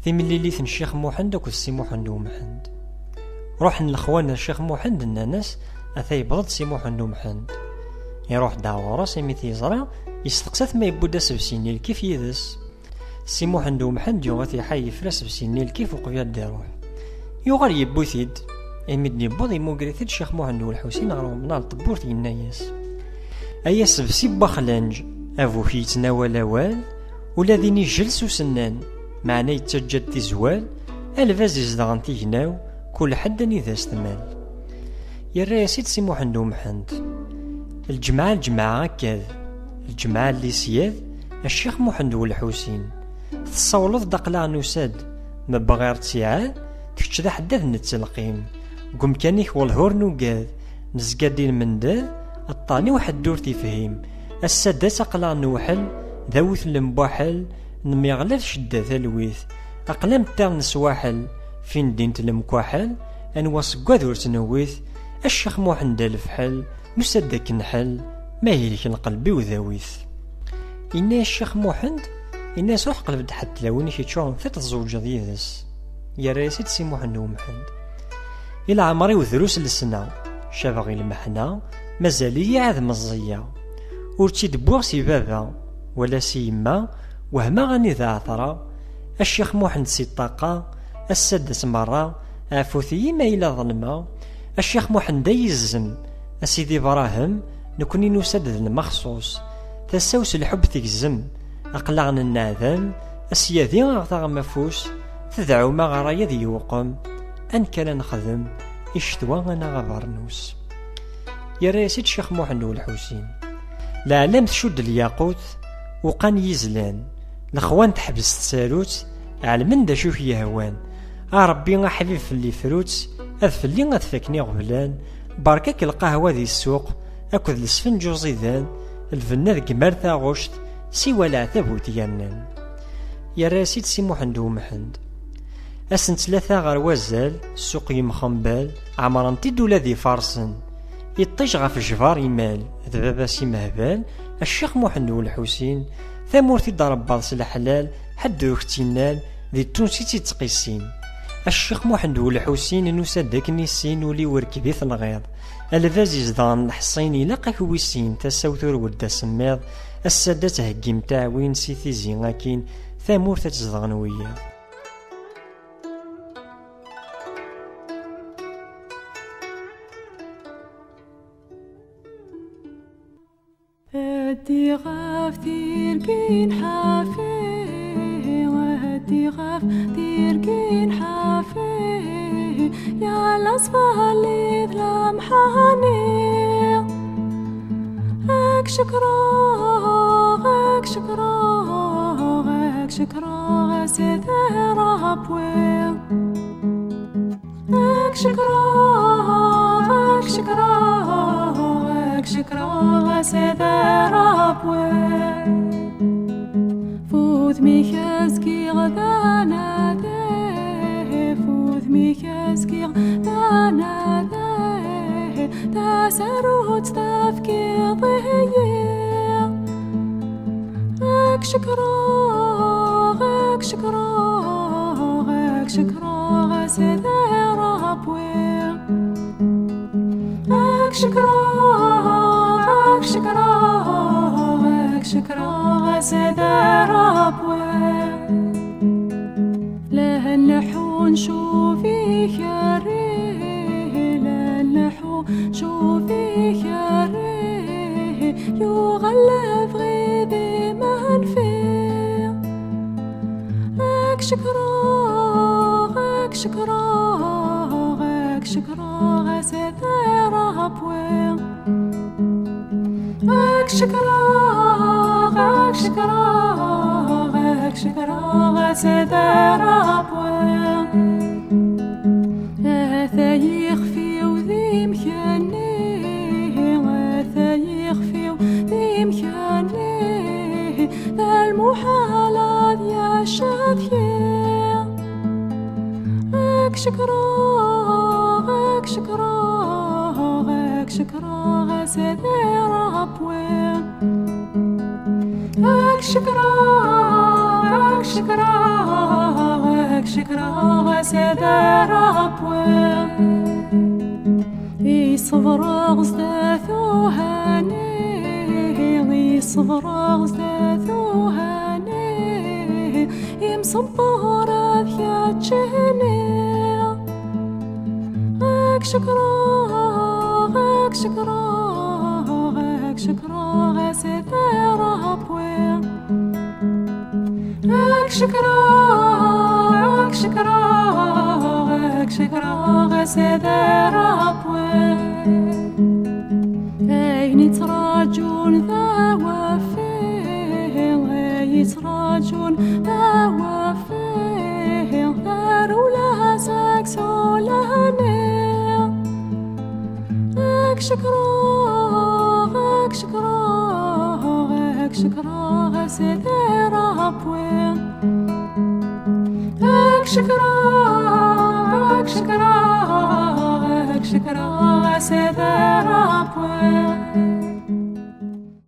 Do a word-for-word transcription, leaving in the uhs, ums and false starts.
Timlilit n Ccix Muḥend akked Si Muḥend Umḥend. Ruḥen lexwan ar Ccix Muḥend, nnan-as: "Ata yewweḍ-d Si Muḥend Umḥend." Iruḥ-d ɣur-s, imi t-yeẓra, yesteqsa-t ma yewwi-d asebsi-nni lkif yid-s. Si Muḥend Umḥend yuɣ-it iḥay, yefra asebsi-nni lkif uqbel ad d-iruḥ. Yuɣal yewwi-t-id, imi d-yewweḍ yemmuger-it-id Ccix Muḥend Ulḥusin ɣer umnar n tewwurt, yenna-yas: "Ay asebsi n waxlanǧ, a bu-k yettnawal awal, ula d inijjel s usennan, meɛna yettaǧǧa-d tizwal, a lbaz izedɣen tignaw, kul ḥedd anida s-tmal." Yerra-yas-id Si Muḥend Umḥend: "Lǧemɛa, lǧemɛa akkad, lǧemɛa n lisyad, a Ccix Muḥend Ulḥusin, tessawleḍ-d aql-aɣ nusa-d, ma bɣir ttiɛad, kečč d aḥeddad n ttelqim, deg umkan-ik wellah ur nugad, nezga-d i lmendad, aṭṭan-iw ḥedd ur t-ifhim, ass-a d ass aql-aɣ newḥel, d awet lembuḥel, nemyeɣlaf cedda talwit, aql-am ttaɣ neswaḥel, fin ddint lemkuḥel, anwa seg wad ur t-newwit, a Ccix Muḥend a lefḥel, nusa-d akken ḥel, ma helken lqelb-iw d awit." Yenna-yas Ccix Muḥend, yenna-yas: "Ruḥ qleb-d ḥedd tlawin-ik yeččuren tiṭ, tzewǧeḍ yid-s." Yerra-yas-id Si Muḥend Umḥend: "I leɛmer-iw drus lesna, cabeɣ i lmeḥna, mazal-iyi ɛad meẓẓiya. Ur tt-id-wwiɣ si baba, wala si yemma, wehmeɣ anida ɛeṭreɣ, a Ccix Muḥend si ṭṭaqa, ass-a d ass merra, ɛfut-iyi ma yella ḍelmeɣ, a Ccix Muḥend ay izzem, a Sidi Brahem, nekni nusa-d d lmexṣuṣ, tasa-w s lḥebb tegzem, aql-aɣ nenneɛdam, a syadi aɣ taɣem afus, tedɛum-aɣ ṛṛay ad yewqem, amek ara nexdem, i ccetwa a naɣ abernus." Yerra-yas-id Ccix Muḥend Ulḥusin: "Leɛlam tcudd lyaqut, uqan yizlan, lexwan teḥbes tsarut, ɛelmen d acu k-yehwan. A Ṛebbi aḥbib fell-i frut, ad fell-i ad faken iɣeblan, berka-k lqahwa di ssuq, akked lesfenǧ uẓidan, lbenna deg mar taɣuct, siwa leɛtab ur t-yernan." Yerra-yas-id Si Muḥend Umḥend: "Ass n ttlata ɣer wazal, ssuq yemxembal, ɛemren-t-id ula d ifarsen. Iṭij ɣef jbar imal, d baba-s imehbal, a Ccix Muḥend Ulḥusin, tamurt i d-rebbaḍ s leḥlal, ḥedd ur k-tt-innal, di Tunes i tt-ittqissin. A Ccix Muḥend Ulḥusin, nusa-d akken i sin, ul-iw rkeb-it lɣiḍ. A lbaz izedɣen leḥṣin, ilaq-ak wi sin, tasa-w turwed d asemmiḍ, ass-a d ad theggim taɛwin si tizi akkin, tamurt ad tt-zedɣen wiyaḍ." Adi ɣef tirgin ḥafi, adi ɣef tirgin ḥafi, yal aṣfali d lemḥani. Ad k-cekreɣ, ad k-cekreɣ, ad k-cekreɣ a Sidi Ṛebbi. Ad k-cekreɣ, ad k-cekreɣ, ad k-cekreɣ a Sidi Ṛebbi. F udem-ik azgiɣ d anadi, f udem-ik azgiɣ d anadi, tasarut tefkiḍ-iyi. Ad k-cekreɣ, ad k-cekreɣ, ad k-cekreɣ a Sidi Ṛebbi. Ad k-cekreɣ, ad k-cekreɣ, ad k-cekreɣ a Sidi Ṛebbi. La nleḥḥu ncuf ikerri, la nleḥḥu ncuf ikerri, yuɣal lebɣi d imenfi. Ad k-cekreɣ, ad k-cekreɣ, ad k-cekreɣ a Sidi Ṛebbi. Ad k-cekreɣ, ad k-cekreɣ, ad k-cekreɣ a Sidi Ṛebbi. Ata yixef-iw d imkenni, ata yixef-iw d imkenni, d lmuḥal ad yacad kra. Ad k-cekreɣ, ad k-cekreɣ, ad k-cekreɣ a Sidi Ṛebbi. Ad k-cekreɣ, ad k-cekreɣ, ad Ad k-cekreɣ a Sidi Ṛebbi. Iṣebreɣ zdat uhani, iṣebreɣ zdat uhani, imṣebber ad keččini. Ad k-cekreɣ, ad k-cekreɣ, ad k-cekreɣ a Sidi Ṛebbi. Ad k-cekreɣ, ad k-cekreɣ, ad k-cekreɣ a Sidi Ṛebbi. Ayen yettraǧun d awaffi, ayen yettraǧun d awaffi, tarewla seg-s ulani. Ad k-cekreɣ, ad k-cekreɣ, ad k-cekreɣ a Sidi Ṛebbi. Ad k-cekreɣ, ad k-cekreɣ, ad k-cekreɣ a Sidi Ṛebbi.